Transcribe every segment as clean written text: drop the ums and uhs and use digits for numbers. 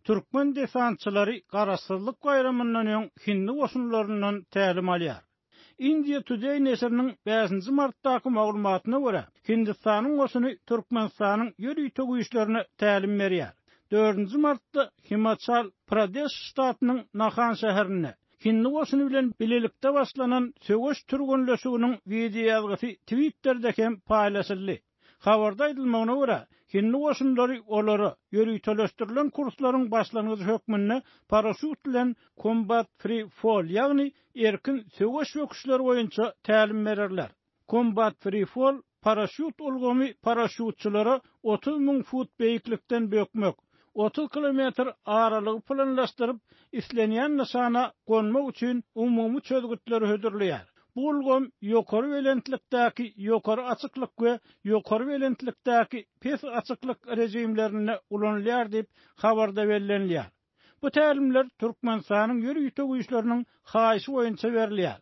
Türkmen desantçylary Garaşsyzlyk baýramyndan öň hindi goşunlaryndan tälim alýar. India Today neşiriniň bäşinji martdaky maglumatyna görä, Hindistanyň goşuny Türkmenistanyň ýörite güýçlerine tälim berýär. Dördünji martda Himaçal Pradeş ştatynyň Nahan şäherinde hindi goşuny bilen bilelikde başlanan söweş türgenleşiginiň wideoýazgysy Twitterde hem paýlaşyldy. Habarda aýdylmagyna görä, hindi goşunlary olara ýöriteleşdirilen kurslaryň başlangyjy hökmünde paraşýut bilen Combat Free Fall, ýagny erkin söweş böküşleri boýunça tälim bererler. Combat Free Fall paraşýut ulgamy paraşýutçylara 30 müň fut beýiklikden bökmek, 30 kilometr aralygy planlaşdyryp, islenýän nyşana gonmak üçin umumy çözgütleri hödürleýär. Bu ulgam ýokary belentlikdäki ýokary açyklyk we ýokary belentlikdäki pes açyklyk režimlerinde ulanylýar diýip, habarda bellenilýär. Bu tälimler Türkmenistanyň ýörite güýçleriniň haýyşy boýunça berilýär.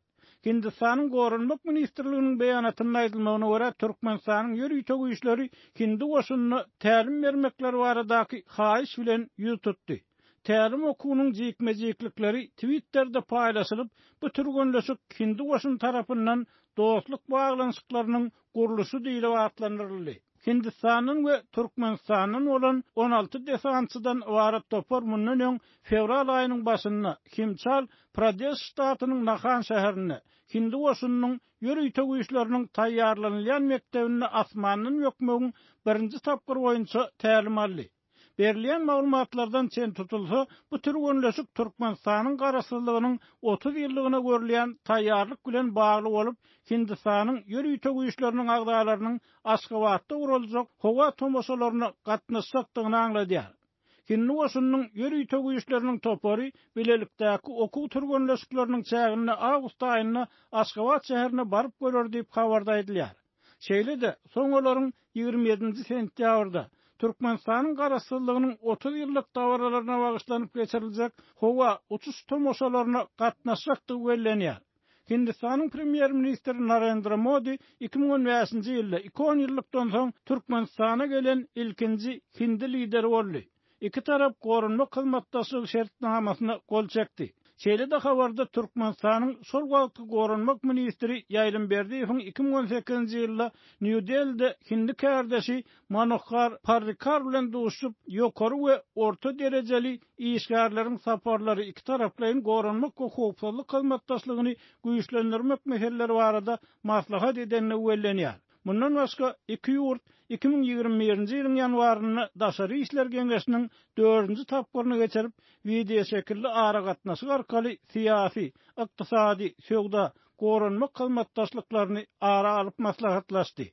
Hindistanyň Goranmak ministrliginiň beýanatynda aýdylmagyna görä, Türkmenistanyň ýörite güýçleri hindi goşunyna tälim bermekleri baradaky haýyş bilen ýüz tutdy. Tälim okuwynyň jikme-jiklikleri Twitterde paýlaşylyp, bu türgenleşik hindi goşuny tarapyndan dostluk baglanyşyklarynyň gurluşy diýlip atlandyryldy. Hindistandan we Türkmenistandan bolan 16 desantçydan ybarat topar mundan öň fewral aýynyň başynda Himçal Pradeş ştatynyň Nahan şäherinde hindi goşunynyň ýörite güýçleriniň taýýarlanylýan mekdebinde asmandan bökmegiň birinji tapgyry boýunça tälim aldy. Berilýän maglumatlardan çen tutulsa, bu türgenleşik Türkmenistanyň Garaşsyzlygynyň 30 ýyllygyna görülýän taýýarlyk bilen bagly bolup, Hindistanyň ýörite güýçleriniň agzalarynyň Aşgabatda guraljak howa tomaşalaryna gatnaşjakdygyny aňladýar. Hindi goşunynyň ýörite güýçleriniň topary bilelikdäki okuw türgenleşikleriniň çäginde awgust aýynda Aşgabat şäherine baryp görer diýip, habarda aýdylýar. Şeýle-de, soň olaryň 27-nji sentýabrda Türkmenistanyň Garaşsyzlygynyň 30 ýyllyk dabaralaryna bagyşlanyp geçiriljek howa uçuş tomaşalaryna gatnaşjakdygy bellenýär. Hindistanyň Premýer-ministri Narendra Modi 2015-nji ýylda iki onýyllykdan soň Türkmenistana gelen ilkinji hindi lideri boldy. Iki tarap goranmak hyzmatdaşlygy şertnamasyna gol çekdi. Şeýle-de habarda Türkmenistanyň şol wagtky goranmak ministri Ýaýlym Berdiýewiň 2018-nji ýylda Nýu-Delide hindi kärdeşi Manohar Parrikar bilen duşuşyp, ýokary we orta derejeli işgärleriň saparlary, ikitaraplaýyn goranmak we howpsuzlyk hyzmatdaşlygyny güýçlendirmek meseleleri barada maslahat edendigi bellenýär. Mundan başga, iki ýurt 2021-nji ýylyň ýanwarynda Daşary işler geňeşiniň dördünji tapgyryny geçirip, wideoşekilli aragatnaşyk arkaly syýasy, ykdysady, söwda, goranmak hyzmatdaşlyklaryny ara alyp maslahatlaşdy.